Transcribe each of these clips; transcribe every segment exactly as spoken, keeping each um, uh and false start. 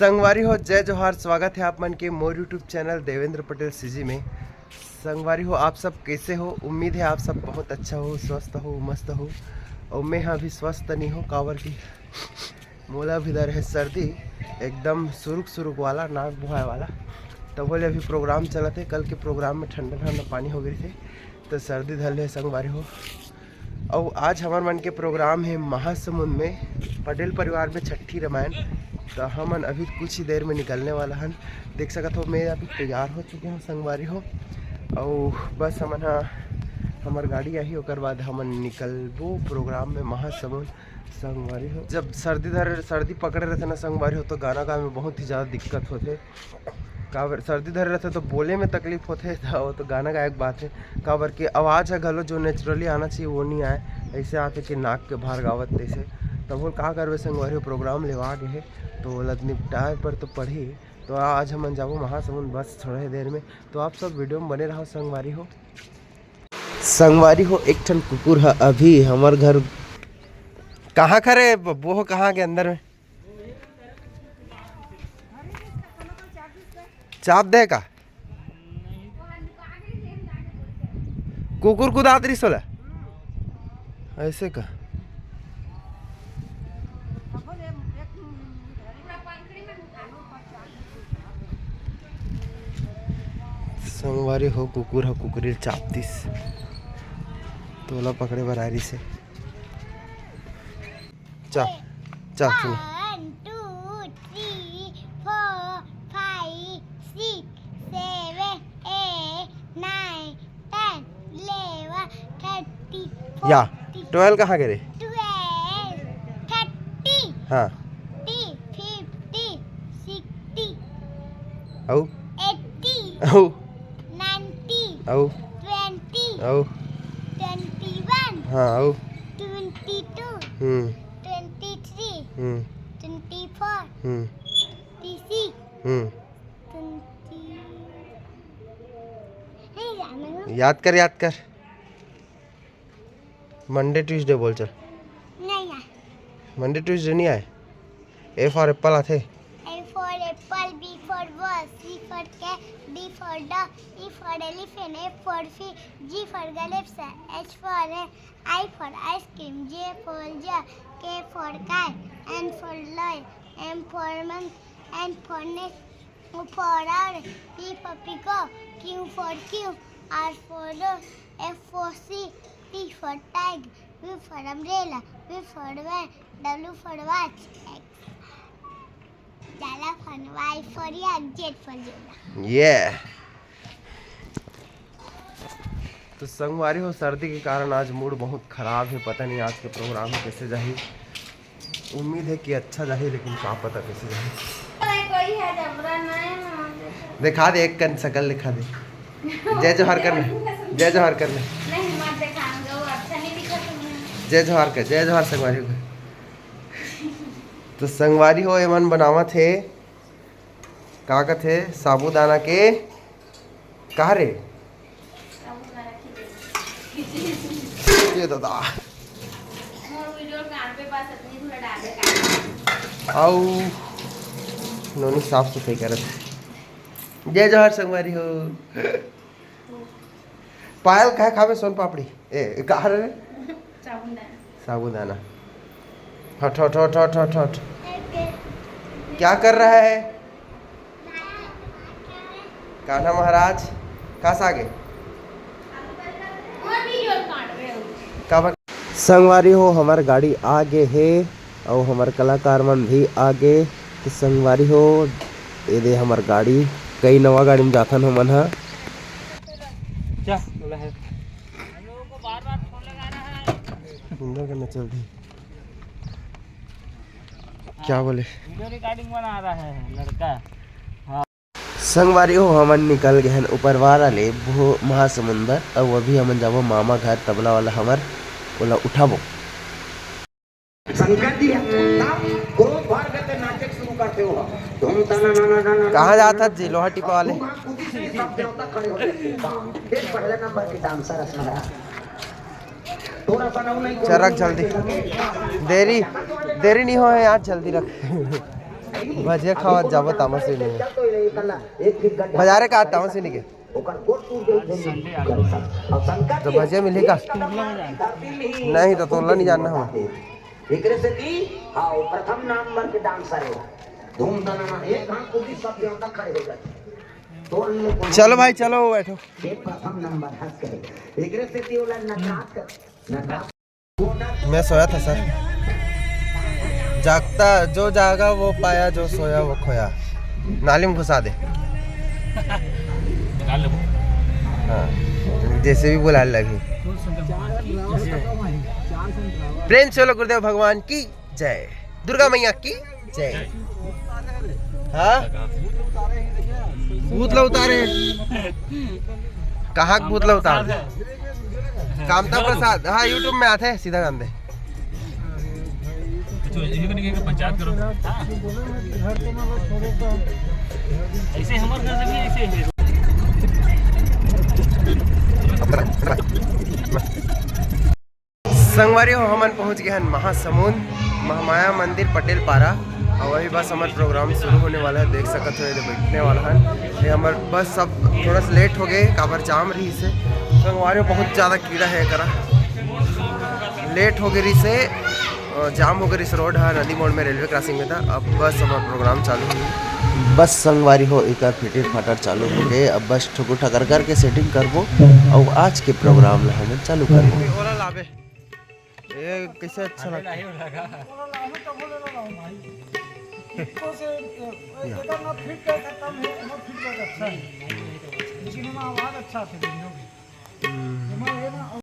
संगवारी हो, जय जोहार। स्वागत है आप मन के मोर YouTube channel Devendra Patel CG में। संगवारी हो, आप सब कैसे हो? उम्मीद है आप सब बहुत अच्छा हो, स्वस्थ हो, मस्त हो। और मैं हा अभी स्वस्थ नहीं हो, काबर कि मोला अभी धरे हे सर्दी, एकदम सुरुक सुरुक वाला, नाक बोहाय वाला। तब बोले अभी प्रोग्राम चलत है, कल के प्रोग्राम में ठंडा ठंडा पानी हो गई थे, तो सर्दी धर ले संगवारी हो। अउ आज हमर मन के प्रोग्राम हे महासमुंद में पटेल परिवार में छठी रामायण। तो हमन अभी कुछ ही देर में निकलने वाला हन। देख सकत हो, मैं अभी तैयार हो चुके हूँ संगवारी हो। अउ बस हमन हा, हमर गाड़ी आही, ओकर बाद हमन निकलबो प्रोग्राम में महासमुंद। संगवारी हो, जब सर्दी धर सर्दी पकड़े रहते ना संगवारी हो, तो गाना गाए में बहुत ही ज़्यादा दिक्कत होते। काबर सर्दी धरे रहथे तो बोले में तकलीफ होथे, त वो तो गाना गाए के बात है। काबर के आवाज़ ह घलो जो नेचुरली आना चाहिए वो नहीं आए, ऐसे आथे कि नाक के भार गावत तैसे। तब वो का करबे संगवारी, प्रोग्राम लेवा गे हे तो ओला निपटाए पर तो पड़ही। तो आज हमन जाबो महासमुंद बस थोड़े देर में, तो आप सब वीडियो में बने रहो संगवारी हो। संगवारी हो, एक ठन कुकुर ह अभी हमर घर कहाँ खरे, वो कहाँ के अंदर में चाप दे का? कुकुर कुदात रहिस ओला। ऐसे का? संगवारी हो, कुकुर ह कुकरी ल चाप दिस। तोला पकड़े बर आ रहिस हे। चल, चल, चल। One, two, three, four, five, six, seven, eight, nine, ten, eleven, thirty, या, forty, ट्वेल्व कहाँ गे रे? Twelve, thirty, हाँ। Forty, fifty, sixty, अउ? Eighty, अउ? Ninety, अउ? Twenty, अउ? Twenty-one, हाँ, अउ? Twenty-two, हम्म। Twenty-three, हम्म। Twenty-four, हम्म। Twenty-six, हम्म। Twenty, नहीं यार, मैं याद कर, याद कर। मंडे ट्यूसडे बोल चल। नहीं यार। मंडे ट्यूसडे नहीं आए। A for apple आथे। A for apple, B for ball, C for cat, D for dog, E for elephant, F for fish, G for galaxy, H for hen, I for ice cream, J for jet, K for kite, L for lion, M for monkey, N for nest, O for owl, P for peacock, Q for cube, R for rose, F for sheep, T for tiger, U for umbrella, V for van, W for watch, X for elephant, Y for yak, Z for zebra। ये तो संगवारी हो, सर्दी के कारण आज mood बहुत खराब है, पता नहीं आज के प्रोग्राम कैसे जाही। उम्मीद है कि अच्छा जाही, लेकिन का पता कैसे जाही। कोई है जबरा नहीं है। दिखा दे, एक कन शकल दिखा दे। जय जोहार करना, जय जोहार करना। नहीं, मत दिखाऊंगा, वो अच्छा नहीं दिखा तुम्हें। जय जोहार कर, जय जोहार संगवारी हो। तो संगवारी हो, एमन बनावत हे, का कथे, साबूदाना के, का रे? ये दादा। अउ नोनी साफ सफाई करत हे। जय जोहार संगवारी हो। पायल, का खाबे सोन पापड़ी? ए, का रे? साबूदाना। साबूदाना। हट, हट, हट, हट, हट, हट। क्या कर रहा है? कान्हा महाराज, कहाँ से आ गए? का बा-, संगवारी हो, हमार गाड़ी आ गे हे, अउ हमार कलाकार मन भी आ गे। तो संगवारी हो, ये दे हमार गाड़ी, कई नवा गाड़ी में जाथन हमन ह। क्या बोला है? सुंदर करना चल रही। क्या बोले? वीडियो रिकॉर्डिंग बना रहा है लड़का। संगवारी हो, हमन निकल गए हन ऊपर वाला ले भो-, महासमुंद बर। अउ अभी हमन जाबो मामा घर, तबला वाला हमर, ओला उठाबो। संगत जी, तब क्रोध भर के नाचे शुरू करते हो। तुम तना ना ना ना ना कहाँ जात हस जी, लोहा टिपा वाले? तुम आप खुद ही सब देवता खड़े हो जाते हो। बाप, फिर पहले नंबर के डांसर है सारा। चल रख जल्दी, देरी, देरी नहीं हो यार, जल्दी रख। भजिया खावत जाबो तामस भी नहीं। बजारे का तामस भी नहीं के। तो भजिया मिली का? नहीं तो तोला नहीं जानना हम। एकरे से की, हाँ, वो प्रथम नंबर के डांसर है। धूम दनाना, एक हाथ को भी सब देवता खड़े हो जाते। तोड़ ले को चलो भाई, चलो बैठो। ये प्रथम नंबर हंस के। एकरे से की, वो नटराज कर, नटराज। मैं सोया था सर। जागता जो जागा वो पाया, जो सोया वो खोया। नाली में घुसा दे। निकाल ले वो। हाँ, जैसे भी बुला लगी। प्रेम से बोलो गुरुदेव भगवान की जय, दुर्गा मैया की जय। हाँ, भूत ला उतारे। कहाँ के भूत ला उतार दे? कामता प्रसाद, हाँ, YouTube में आते हैं, सीधा जान दे। तो ये भी नहीं कि पंचायत करो। ऐसे हमारे घर से भी ऐसे है। संगवारी हो, हमन पहुंच गए हन महासमुंद, महामाया मंदिर, पटेल पारा। और अभी बस हमर प्रोग्राम शुरू होने वाला है, देख सकत हो, ये बैठने वाला हन। ये हमर बस सब थोड़ा सा लेट हो गए, काबर जाम रही से। संगवारी हो, बहुत ज़्यादा कीड़ा है करा, लेट हो गई रही से, अ, जाम हो गई रही से। रोड है नदी मोड़ में, रेलवे क्रॉसिंग में था। अब बस हमर प्रोग्राम चालू हो गई। बस संगवारी हो, एक फिटिर फाटर चालू हो गए। अब बस ठुकुर ठकर करके सेटिंग करबो, और आज के प्रोग्राम ला हमन चालू करबो। ओला लाबे। ये कैसे अच्छा लगता है? इसको से, अ, केदारनाथ फीडबैक खत्म है, एमा फीडबैक अच्छा है। लेकिन एमा आवाज अच्छा से बंद हो गई। हम्म। एमा ये ना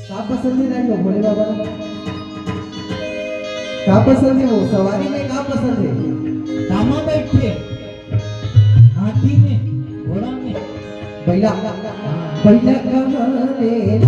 का पसंद है नानी भोले बाबा? का पसंद है वो? सवारी में का पसंद है? कामा बैठे, हाथी में, घोड़ा में। बैला, बैला कामा में।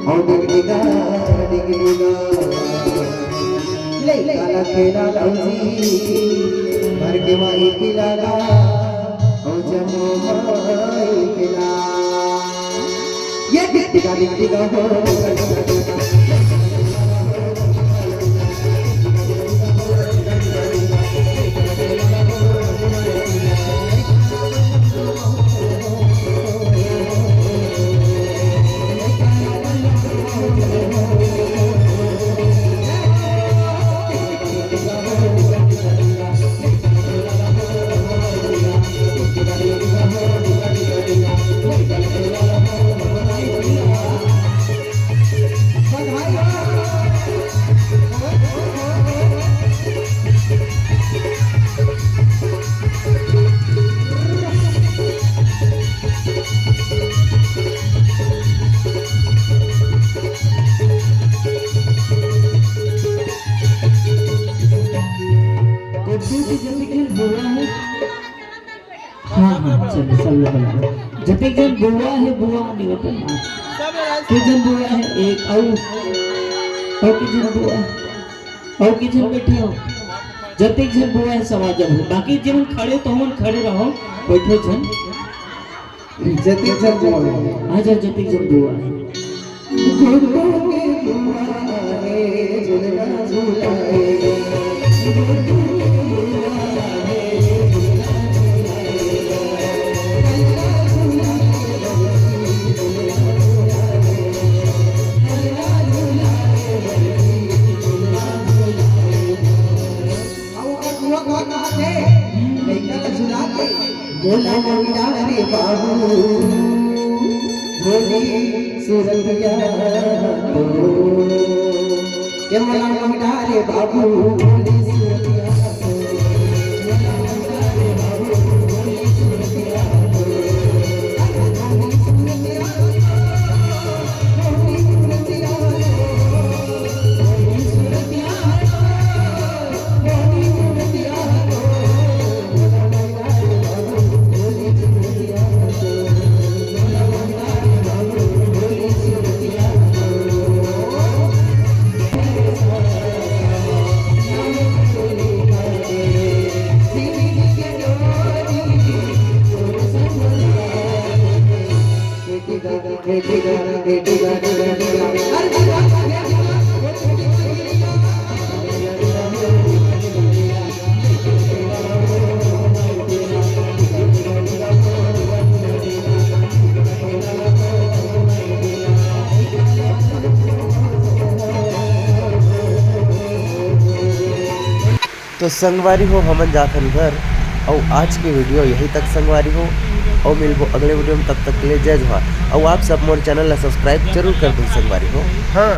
ओ डिगडिगा, डिगडिगा, लइका ला खेला लौजी, भर के माई पिलाला, ओ जम्मो माई पिला। ये डिगडिगा, डिगडिगा हो। गुड्डू जी, जल्दी खेल, बुआ है। हाँ, हाँ, चलो, सब लोग बना लो। जतेक जन बुआ है, बुआ नहीं होता ना। के जन बुआ है, एक, अउ, अउ के जन बुआ है, अउ के जन बैठे हो। जतेक जन बुआ है, सब आ जाओ। बाकी जेमन खड़े हो, तो हमन खड़े रहो, बैठो झन। जतेक जन बुआ है। आ जाओ, जतेक जन बुआ है। गुड्डू के बुआ रे झुलना झुलाए। गुड्डू के बुआ रे झुलना झुलाए। झुलना झुलाए, झुलना झुलाए, झुलना झुलाए। अब ओकर बुआ का कहा थे, लइका ला झुला के। मोला लौटा रे बाबू, भोली सुरतिया तो। के मोला लौटा रे बाबू, भोली सुरतिया तो। मोला लौटा रे बाबू, भोली सुरतिया तो। भोली सुरतिया तो, भोली सुरतिया तो। तो संगवारी हो, हमन जाथन घर। अउ आज के वीडियो यहीं तक संगवारी हो, अउ मिलबो अगले वीडियो में। तब तक के लिए जय जोहार। अउ आप सब मोर चैनल ला सब्सक्राइब जरूर कर दो संगवारी हो। हाँ।